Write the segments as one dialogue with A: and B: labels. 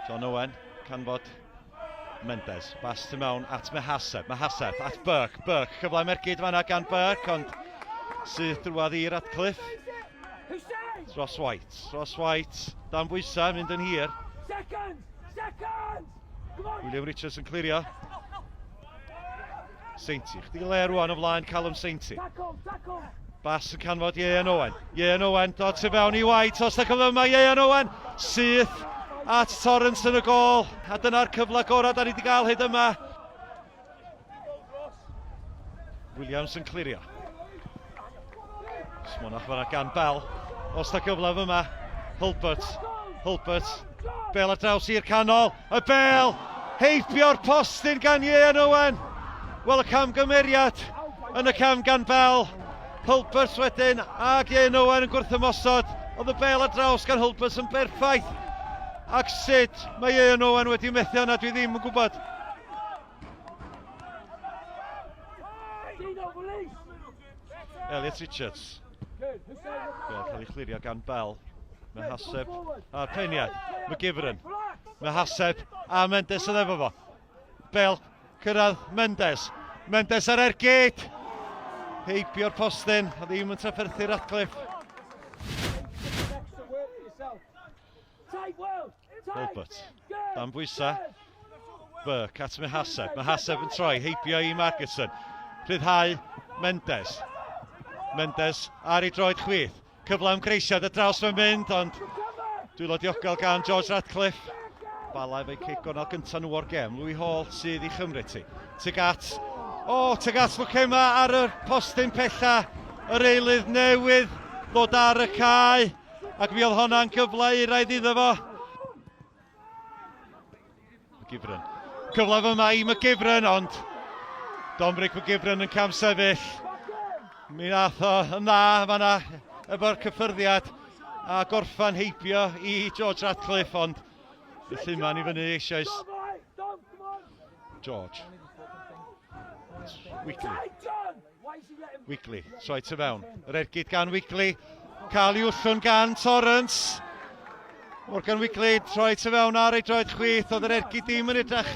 A: John Owen, canfod Mendes. Bas tu mewn at Mehaseb. Mehaseb at Burke. Burke, cyfle mergyd fanna gan Burke, ond syth drwadd i Radcliffe. Ross White. Ross White, dan bwysau, mynd yn hir. William Richards yn clirio. Seinti. Chdi le rwan o flaen Callum Seinti. Bas yn canfod Ieuan Owen. Ieuan Owen dod tu fewn i White. Os da cyfle yma Ieuan Owen. Syth at Torrance yn y gol. A dyna'r cyfle gorau da ni wedi gael hyd yma. Williams yn clirio. Smonach fanna gan Bell. Os da gyfle fyma. Hulbert. Hulbert. Bell ar draws i'r canol. Y bel! Heibio'r postyn gan Ian Owen. Wel, y camgymeriad yn y cam gan Bell. Hulbert wedyn ac Ian Owen yn gwrthymosod. Oedd y bel ar draws gan Hulbert yn berffaith. Ac sut mae Ian Owen wedi methu hwnna, dwi ddim yn gwybod. Elliot Richards. Bel cael ei chlirio gan Bell. Mae Haseb a'r peniad. McGivern. Mae Haseb a Mendes yn efo fo. Bel cyrraedd Mendes. Mendes ar ergyd. Heibio'r postyn a ddim yn trafferthu Radcliffe. Hulbert. Dan bwysa. Burke at Mehaseb. Mehaseb yn troi, heibio i Margetson. Rhyddhau Mendes. Mendes ar ei droed chwith. Cyfle am greisiad y draws mae'n mynd, ond dwylo diogel gan George Radcliffe. Bala efo'i cic gornel gyntaf nhw o'r gem. Louis Hall sydd i chymryd ti. Tuag at... O, oh, tuag at Lwcema ar y postyn pella. Yr eilydd newydd ddod ar y cae. Ac mi oedd honna'n gyfle euraidd iddo fo. McGivern. Cyfle fyma i McGivern, ond Dominic McGivern yn cam sefyll. Mi nath o yn dda fanna efo'r cyffyrddiad a gorffan heibio i George Radcliffe, ond y lluman i fyny eisoes. George. Weekly. Wigley, troi tu fewn. Yr ergyd gan Wigley. Cael ei wllwn gan Torrance. Morgan Wigley troi tu fewn ar ei droed chwith. Oedd yr ergyd ddim yn edrych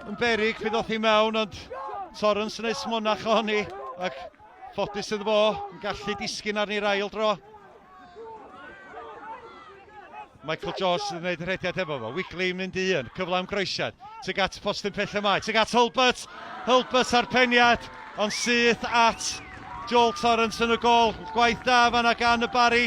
A: yn berig pryd ddoth i mewn, ond Torrance yn ei smonach ohoni. Ac ffodus iddo fo, yn gallu disgyn arni'r ail dro. Michael George sydd yn gwneud y rhediad efo fo. Wigley yn mynd i un. Cyfle am groesiad. Tuag at postyn pell y mae. Tuag at Hulbert. Hulbert ar peniad. Ond syth at Joel Torrance yn y gol. Gwaith da fanna gan y Barry.